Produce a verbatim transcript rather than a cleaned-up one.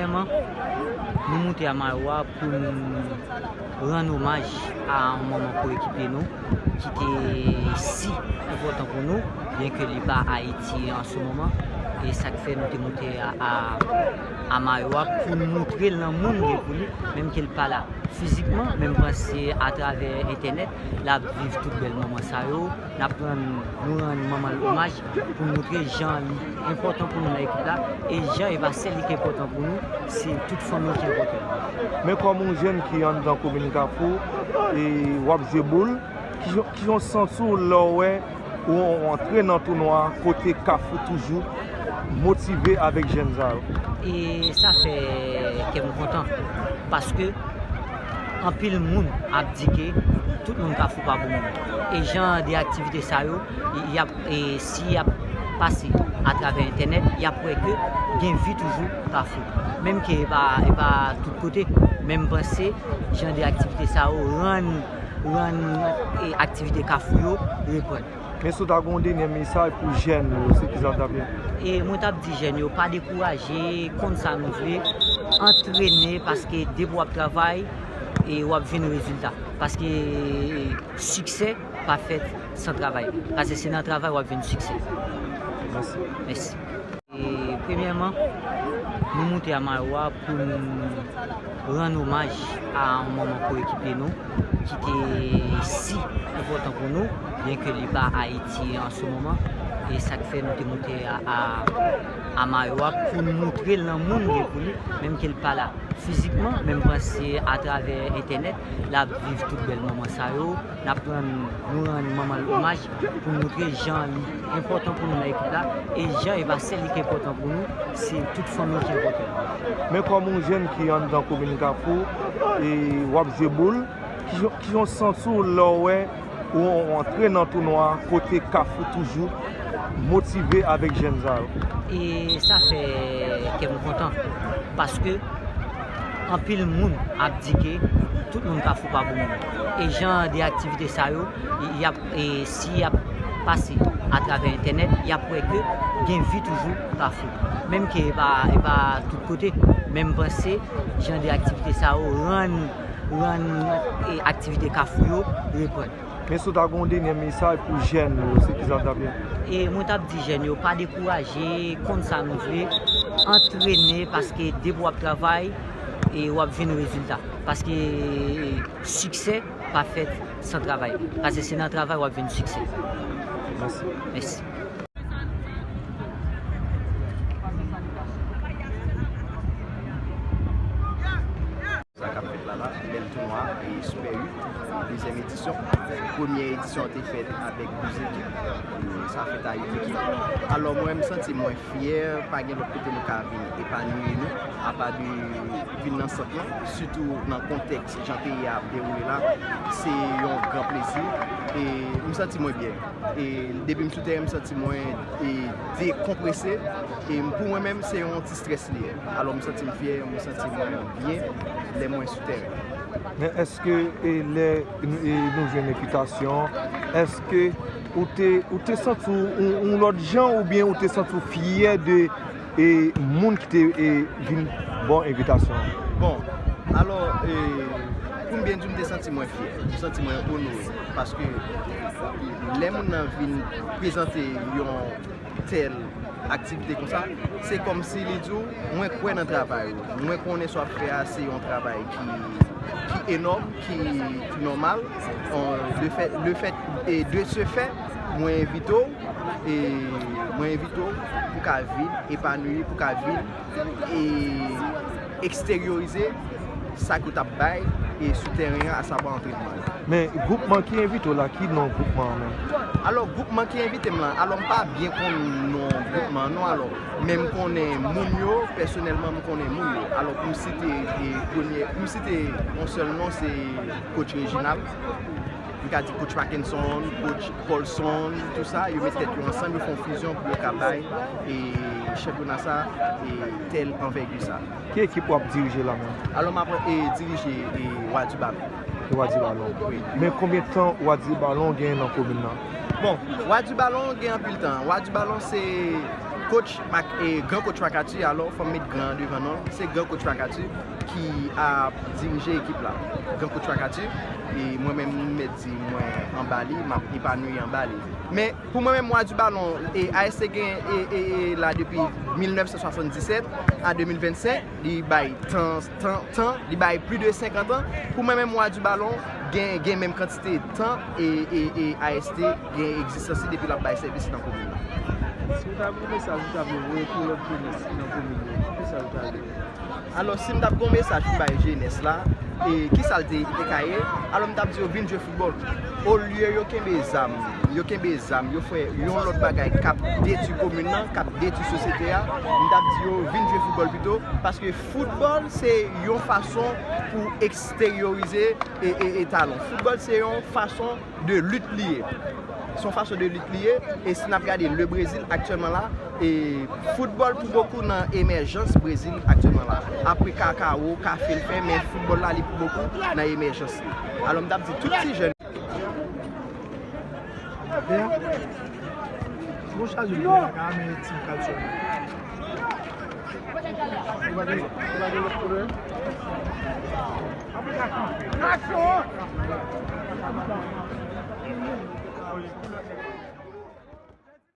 Premyèman, nou moute a Mayo a pou nou rann omaj a yon manman koekipe nou ki te si enpòtan pou nou, byen ke li pa Ayiti an se moman. E sa k fè nou te moute a, a, a Mayo a pou n montre l lanmou n gen pou li, menm ke l pa la fizikman, men m panse atravè entènèt, l ap viv tout bèl moman sa yo. N ap rann, nou rann manman l omaj pou n montre jan li enpòtan pou nou nan ekip la, e jan e pa sèl li ki enpòtan pou nou, se tout fanmi ki enpòtan. Men kòm yon jèn ki anndan komin Kafou, e w ap jwe boul, ki jan, ki jan w santi w lè w wè ou antre nan tounwa kote Kafou toujou motive avèk jèn sa yo? E sa fè kè m kontan, paske anpil moun ap di ke tout moun Kafou pa bon moun. E jan de aktivite sa yo, y ap, e si y ap pase atravè entènèt, y ap wè ke gen vi toujou Kafou. Menm ke e pa, e pa tout kote, men m panse jan de aktivite sa yo rann, rann, e, aktivite Kafou yo reprann. Men si w ta gen yon dènye mesaj pou jèn yo, se kisa w t ap di? E mwen t ap di jèn yo, pa dekouraje, konn sa nou vle, antrene, paske depi w ap travay, e w ap jwenn rezilta. Paske siksè pa fèt san travay. Paske se nan travay w ap jwenn siksè. Mèsi. Mèsi. E, premyèman, nou moute a Mayo a pou nou rann omaj a yon manman koekipe nou ki te si enpòtan pou nou, byen ke li pa Ayiti an se moman. E sa k fè nou te moute a, a, a Mayo a pou n montre l lanmou n gen pou li, menm ke l pa la fizikman, men m panse atravè entènèt, l ap viv tout bèl moman sa yo. N ap rann, nou rann manman l omaj pou n montre jan li enpòtan pou nou nan ekip la, e jan e pa sèl li ki enpòtan pou nou, se tout fanmi ki enpòtan. Men kòm yon jèn ki anndan komin Kafou, e w ap jwe boul, ki jan, ki jan w santi w lè w wè ou antre nan tounwa kote Kafou toujou motive avèk jèn sa yo? E sa fè kè m kontan, paske anpil moun ap di ke tout moun Kafou pa bon moun. E jan de aktivite sa yo, y ap, e si y ap pase atravè entènèt, y ap wè ke gen vi toujou Kafou. Menm ke e pa, e pa tout kote, men m panse jan de aktivite sa yo rann, rann, e, aktivite Kafou yo reprann. Men si w ta gen yon dènye mesaj pou jèn yo, se kisa w t ap di? E mwen t ap di jèn yo, pa dekouraje, konn sa nou vle, antrene, paske depi w ap travay, e w ap jwenn rezilta. Paske siksè pa fèt san travay. Paske se nan travay w ap jwenn siksè. Mèsi. Mèsi. Sa k ap fèt la la, bèl tounwa, e Super uit, dezyèm edisyon. Premyè edisyon an te fèt avèk douz ekip, e sa fèt a uit ekip. Alò, mwen, m santi mwen fyè, pa gen lòt kote nou ka vin epanouyi nou, apa de vin nan sant lan, sitou nan kontèks jan peyi a ap dewoule la, se yon gran plezi, e m santi mwen byen. E depi m sou teren, m santi mwen, e, dekonprese. E m, pou mwen menm, se yon ti strès li ye. Alò, m santi m fyè, m santi mwen byen lè mwen sou teren. Men èske, e, lè, e, nou jwenn envitasyon, èske ou te, ou te santi w yon, yon lòt jan oubyen ou te santi w fyè de e moun ki te, e, vin ba w envitasyon an? Bon, alò, e, pou m byen di w, m te santi mwen fyè. M santi mwen onore. Paske lè moun nan vin prezante yon tèl aktivite konsa, se kòmsi li di w, mwen kwè nan travay ou. Mwen konnen sa w ap fè a, se yon travay ki, ki enòm, ki nòmal. On, le fè, le fè, e de ce fait, mwen envite w, e mwen envite w pou ka vin epanouyi, pou ka vin, e eksteryorize sa ke w t ap bay, e sou teren an, asavwa antrenman yo. Men gwoupman ki envite w la, ki non gwoupman an menm? Alò, gwoupman ki envite m lan, alò, m pa byen konn non gwoupman an non, alò, men m konnen moun yo, pèsonèlman, m konnen moun yo. Alò, pou m site, e, premye, pou m site yon sèl non, se coach Reginald. M ka di coach Mackenson, coach Paulson, tou sa, yo met tèt yo ansanm, yo fè yon fizyon pou yo ka bay, e, chanpyona sa, e, tèl anvègi sa. Ki ekip w ap dirije la menm? Alò, m ap, e, dirije, e, Wa di Balon. Wa di Balon. Wi. Men konbyen tan Wa di Balon gen nan komin nan? Bon, Wa di Balon gen anpil tan. Wa di Balon se Coach Mac, e, gran coach Macathuy, alò, fò m met gran an devan non l. Se gran coach Macathuy ki ap dirije ekip la. Gran coach Macathuy, e mwen menm, m mèt di mwen anba li, m ap epanwi anba li. Men, pou mwen menm, mwa di balon, e, A S T gen, e, e, e, la depi mil nèf san swasanndisèt a de mil vennsenk, li bay tan, tan, tan, li bay plis de senkant an. Pou mwen menm, mwa di balon, gen, gen menm kantite tan e, e, e A S T gen egzistans li depi l ap bay sèvis nan komin nan. Si w ta gen yon mesaj ou ta vle voye pou lòt jenès ki nan komin yo, ki mesaj ou ta vle? Alò, si m t ap gen yon mesaj pou bay jenès la, e kisa l te, te ka ye, alò m t ap di yo vin jwe foutbòl. Olye yo kenbe zam, yo kenbe zam, yo fè yon lòt bagay k ap detwi komin nan, k ap detwi sosyete a, m t ap di yo vin jwe foutbòl pito, paske foutbòl se yon fason pou eksteryorize e, e, e talon. Foutbòl se yon fason de lit li ye. Se yon fason de lit li ye. E si n ap gade le Brezil aktyèlman la, e foutbòl pou bokou nan emèjans Brezil aktyèlman la. Apre kakawo, kafe l fè, men foutbòl la li pou bokou nan emèjans li. Alò m t ap di tout ti jèn. Bon chaje lè a ka amenn ti kalsyon. Ou pa gen, ou pa gen lòt koulè? Aksyon!